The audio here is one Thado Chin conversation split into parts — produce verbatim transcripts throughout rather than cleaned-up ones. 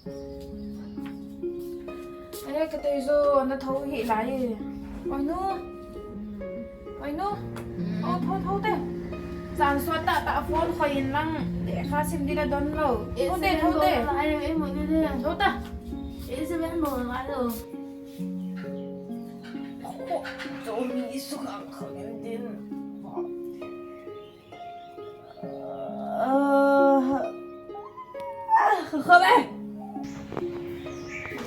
Eh, ka tei jo, na tho hi lai. Oi nu. Oi nu. Tho, tho, tho te. Chan sot tah tah phone khoi in lang. Lekha sim di la don lo. Tho te, tho te. Tho ta. Kho, kho, mi su khang khang in din. Ah, ah, kho, kho be.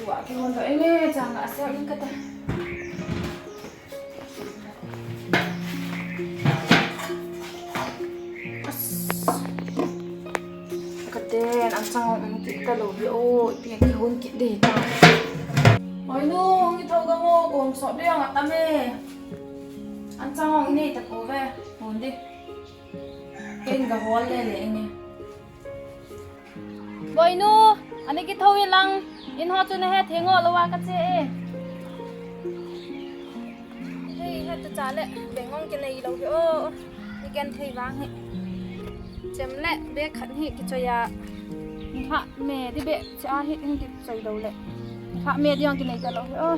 Wa ki hon to enge chang a sel in kata. As. Katen an chang ong kit ta lo hi o, ipi ki hon kit de ta. Oi nu, ngi tho ga ngo, kong so de ang atame. An chang ong nei ta ko ve, hon de. Ken ga hol le le enge. Boinu, ani kithou in lang, in ho chu nahe thei ngo lou a kache e. Hei, hei, tu cha le, beng ong kinei lou hi o. Ni ken thei vang hi. Chem le, bag khat hi kichoi a. Ni kha me di be, cha hi, in kichoi lou le. Ni kha me di ong kinei ta lou hi o.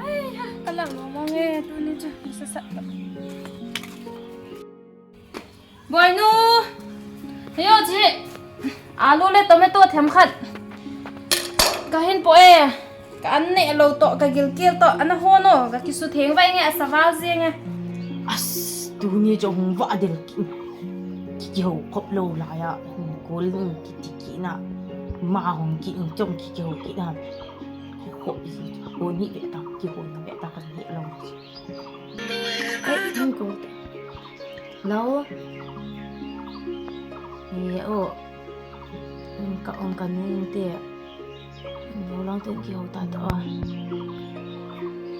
Ai ha, ka lam mong mong e, tuni chu, sa sa. Boinu, yo chi, alu le tomato them khat. Ka hin po e, ka an ne lo to, ka gilkel to, ana ho no, ka kisu theng vai nge, asa val je nge. As, tuni chu hung va del ki, ki, ki ho khop lo la ya, hung kol ni ki ti ki na, ma hung ki in chong ki, ki ho ki na. Ho, ho ni be ta, ki ho ni be ta ka ni lo. Eh, hung ko. Lo. Ni o. Ka ong ka nu te. Lo lang ten ki ho ta to a.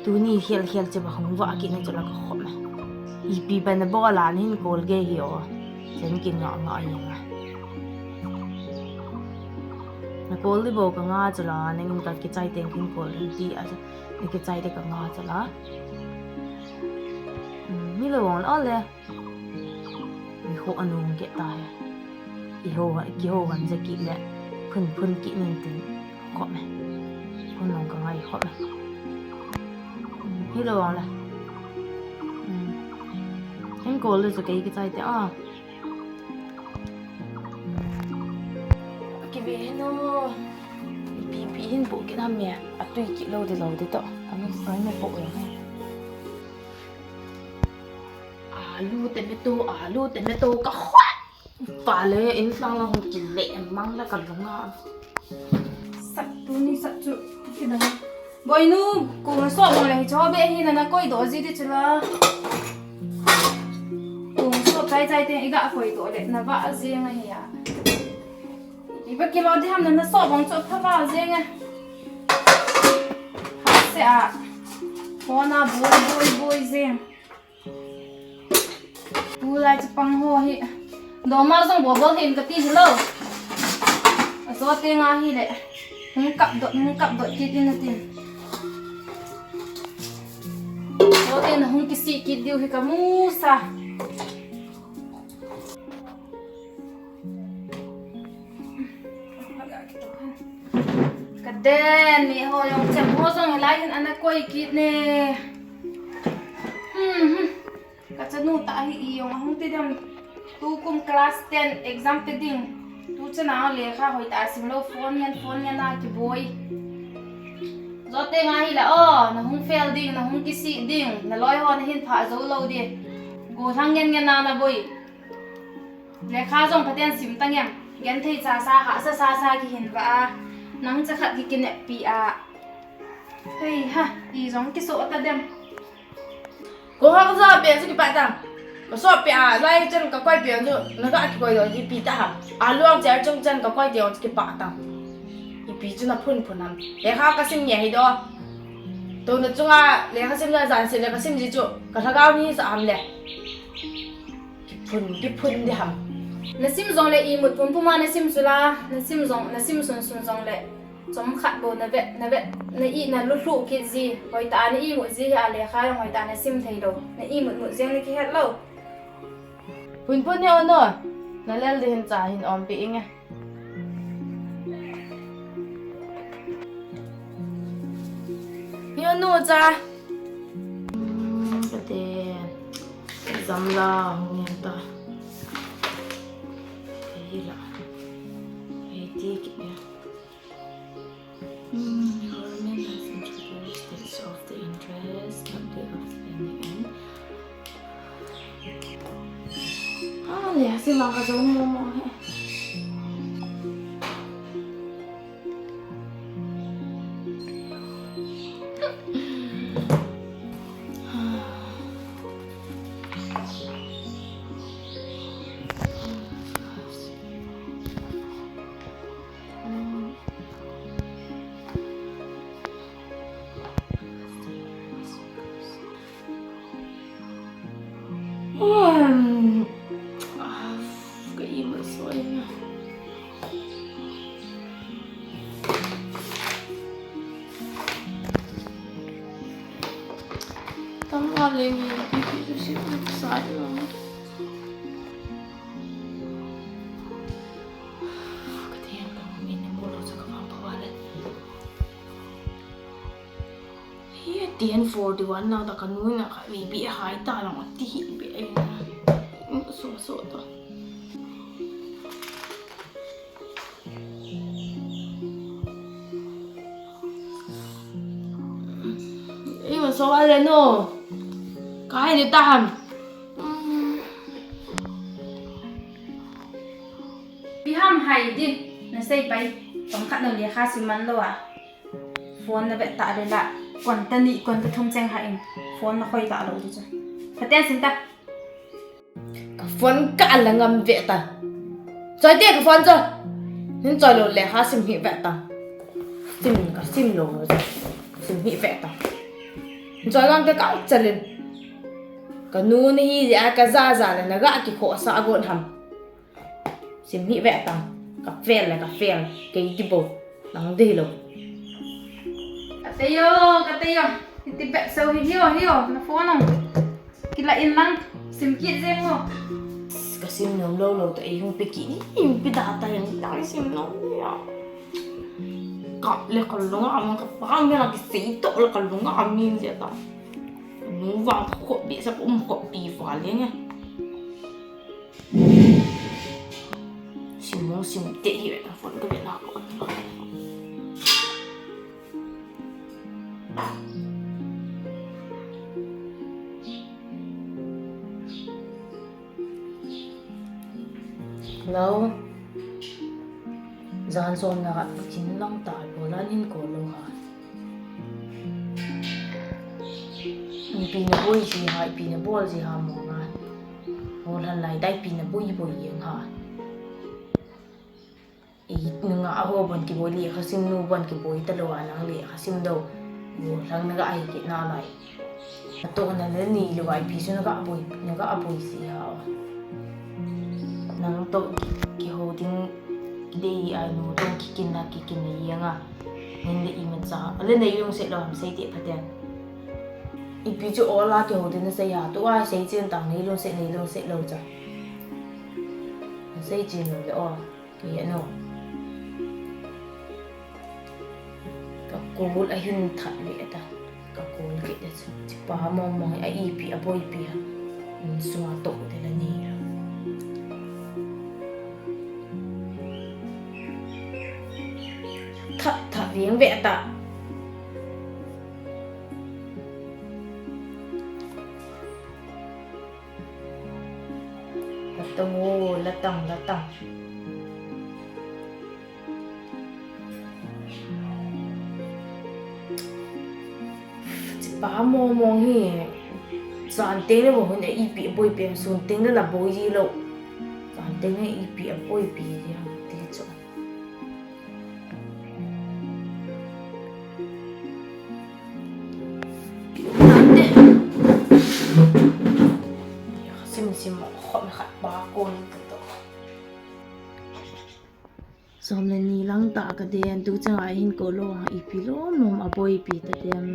Tuni hial hial che ba hung va ki na cho la ka khom e. Ipi ba na bo la nin kol ge hi o. Chen kin nga nga i nga. Na kol di bo ka nga cho la, nangin ka kichai ten kin kol di a. Ni kichai de ka nga cho la. Hmm, mi lo wang lo le. Mi ho anu ke ta he. I ho, ki ho wan je ki le. Phun phun ki nin tin. Khop me. Phun long ka ngai khop me. Hmm, hi lo wang le. Hmm. Hin kol le so ke kichai te a. Kibe hin o. Pi, pi hin po kit ham me. Atui kit lou di lou di to. Anu, anu po ya. Alu, tomato, alu, tomato, ka hoi. Pa le, in lang la hung kile, mang la ka lunga. Sat tu ni sat chu, kidang. Boinu, kong so bang le, cho be hi na na koi do ji di chu la. Kong so chai chai te, i ga koi do le, na va a ji nga hi ya. I ba kilo di ham na na so bang cho pha va ji nga. Ha se a. Ho na boi, boi, boi ji. Tulai chapang ho hi. Doma jong bol bol hin kati hilou. Ajo te nga hi le. Hung kap dot, hung kap dot kit in atin. Ajo te na hung kisih kit diu hi kamu sa. Ka den ni ho jong chem ho jong lai hin ana koi kit ne. Hmm, hmm. Ka chanu ta hi i jong ahung ti dem. Tu kum class ten exam te ding. Tu chana lekha hoi ta sim lou phone ngen phone ngen a kiboi. Ajo te nga hi la o, na hung fail ding, na hung kisih ding, na loi ho na hin pha jou lou di. Gollhang ngen ngen a na boi. Lekha jong phaten sim tang em. Genthei cha sa, hahsa sa sa kihin va a. Nang cha khat ki kineppi a. Hei ha, i jong kiso ta dem. Ko ha ka ja pe chu kipa tang. Ka so pe a, lai chan ka koi pe chu, na ka kikoi lo ji pi ta ha. A luang cher chung chan ka koi te chu kipa tang. Ipi chu na phun phun ham. Lekha ka sim nge hi do. To na chunga lekha sim na jan se le ka sim ji chu. Ka lhagao ni sa am le. Kiphun, kiphun di ham. Na sim jong le imut pum pum a na sim chu la, na sim jong, na sim sun sun jong le. Chom khat bou na vet, na vet, na i na lulu kit ji. Hoi ta na imut ji hi a lekha jong hoi ta na sim thei lou. Na imut mut jeng na kihet lou. Phun phun hi o no. Na lel di hin cha hin om pi inge. Nu cha. Kate. Exam la hung ngen ta. Hei la. Hei ti ki. Hmm, government has introduced this of the interest, but they of spending. Ah, le, si ma ka zo mo mo he. Ka ima soi na. Tam a le nge, ipi ipi tu si tu sai lo. Ka thei ang ka min ni mo lo sa ka phang pha le. Hi ten forty one na ta ka nu na ka mi bi hai ta lang ti hi bi ai na. So so ta. Ei, ma so ale no. Kai de ta ham. Bi ham hai din. Na sei pai. Tong khat no le kha siman lo a. Phone na ve ta le la. Kon ta ni, kon ta thum cheng ha in. Phone na khoi ta lo di chu. Phaten sim ta. Ka phone ka la ngam ve ta. Choi te ka phone cho. Hin choi lo le ha sim hi ve ta. Sim ka sim lo. Sim hi ve ta. Choi ngam te ka chalin. Ka nu ni hi ya ka za za le na ga ki kho sa gon ham. Sim hi ve ta. Ka fail le ka fail. Kei ti bo. Nang de lo. Ka te yo, ka te yo. Iti be so hi yo hi yo. Na phone nang. Kila in lang, sim kit jeng o. Ka sim nom lo lo ta, ei hung pe kit ni, ei hung pe da ta, ei lang sim nom ni a. Ka le ka lunga, amang ka pa, me la ki sei to le ka lunga, amin je ta. Nu vang ka khop bi sa, um khop bi fa le nge. Sim mo, sim te hi, ka phone ka be na ko. Hello. Jan som na ka kin lang ta lo la nin ko lo ha. Ipi na boi ji ha, ipi na bol ji ha mo nga. Ho lan lai dai pi na boi boi yang ha. Ei, nunga a ho bon kiboi le, kha sim nu bon kiboi ta lo a nang le, kha sim do. Go lang na ga ai kit na lai. A to na le ni lo ai pi su na ga boi, na ga boi si ha. Nang to ki ho ding dei ai nu to ki kin na ki kin na yang a. Nin le i ma cha. A le nei lung se lo ham sei te phaten. Ipi chu ola ki ho ding na sei ha. Tu a sei chen tang nei lung se, nei lung se lo cha. Sei chen lo le o. Kei ano. Ka kol ahin that ve ta. Ka kol kit ta chu. Chipa mong mong a ipi a boipi a. Insunga to te la ni. That that veng ve ta. Latang o, latang, latang. Chipa mong mong hi. Jan teng le mo hun a ipi a boipi a, sun teng le la boi ji lo. Jan teng le ipi a boipi ji ham ti chu. Sim sim khom khat pa kon ka to. Som le ni lang ta ka den tu chang a hin ko lo a ipi lom lom a boipi ta dem.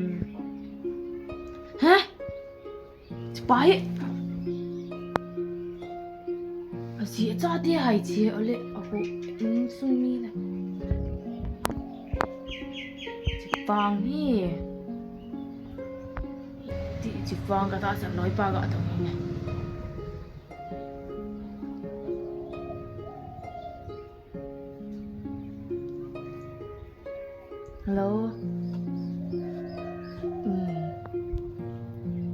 Ha? Chipa hi. A si a cha te hai chi ole a ko in sung mi le. Chipang hi. Chifang ka tahsan loi pa ga tong ne. Hello. Hmm.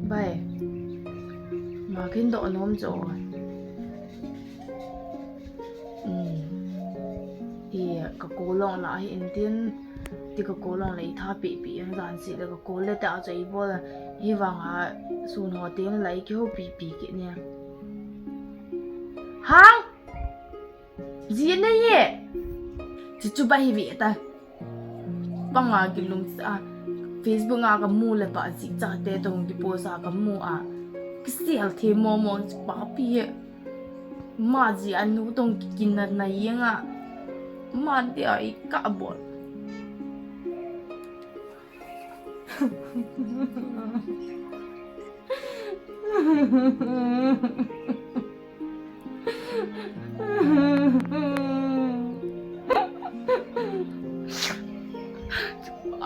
Bai. Ma kin do nom jo. Hmm. I ka kolong la hi intin. Ti ka kolong le i tha pi pi ang jan si le ka kol le ta jo i bol. Hi vang a sun ho teng lai ki ho pi pi ki ne. Hang! Ji ne ye. Chi chu ba hi vi ta. Banga kilungsa, Facebook a ka mu le pa ji cha te tong ki post a ka mu a. Kisial the mo mo pa pi he. Ma ji anu tong ki kin na na yeng a. Ma te a i ka bol.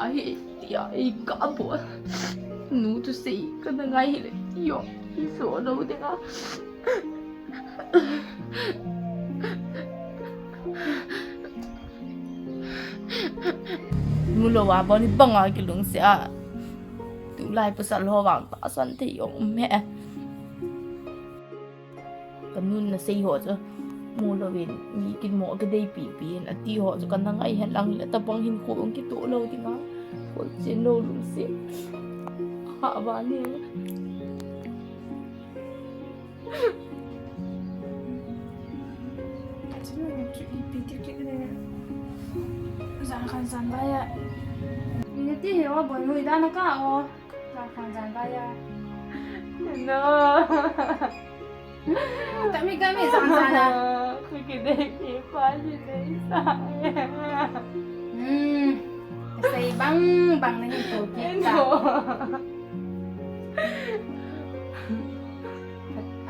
Ahi, tia, i ka bol. Nu tu sei, ka na ngai hi le, yo, i so no de nga. Mu lo wa bol ni banga kilungsa. Tulai pasal ho vang tahsan thei um he. Ka nun na sei ho chu mu lo vin mi kin mo ka dei pi pi in ati ho chu ka na ngai hen lang le tabang hin ko ong ki to lo ding a. Ko chen lo lungsi. Ha ba ni. Jan khan jan ba ya. Ni ti he o bo nui da na ka o. Jan khan jan ba ya. No. Tami kami jan jan na. Kaki dei pi pa ji dei sa. Hmm. Sei bang bang na hin to ki ta. No.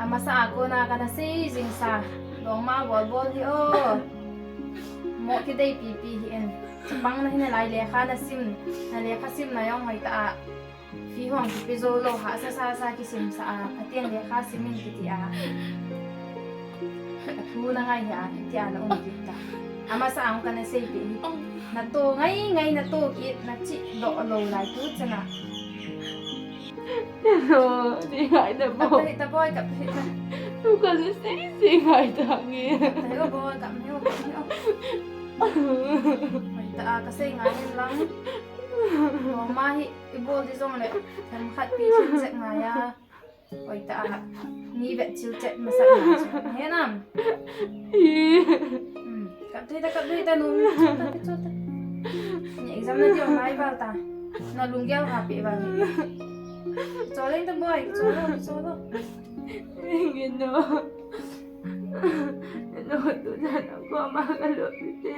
Amasa a kona ka na sei jing sa. Dong ma bol bol hi o. Mo ki dei pi pi hi en. Chapang na hin lai lekha na sim. Na lekha sim na jong hoi ta a. Fi hong ki pe zo lo ha sa sa sa ki sim sa a. Pathen lekha sim in ki ti a. Ka thu na ngai hi a ki ti a na um ki ta. Amasa ang ka na sei pi hi. Na to ngai ngai na to ki na chi do lo lai tu chana. Hello, ni ngai da bo. Kap ta boi, kap ta. Tu ka ni sei sei ngai ta nge. Kap ta boi, kap ni o, kap ni o. Mai ta a ka sei ngai hin lang. Bo ma hi i bol di jong le. Tham khat pi chin chet ngai a. Oi ta a. Ni vet chil chet masak ngai chu. He nam. Hi. Hmm. Kap thei ta, kap thei ta, nu mi chota, chota. Ni exam na ding lai val ta. Na lunggel ha pe val ni. Chole ta boi, chole, chole. Nge no. No, tu na na ko ma ka lo pi te.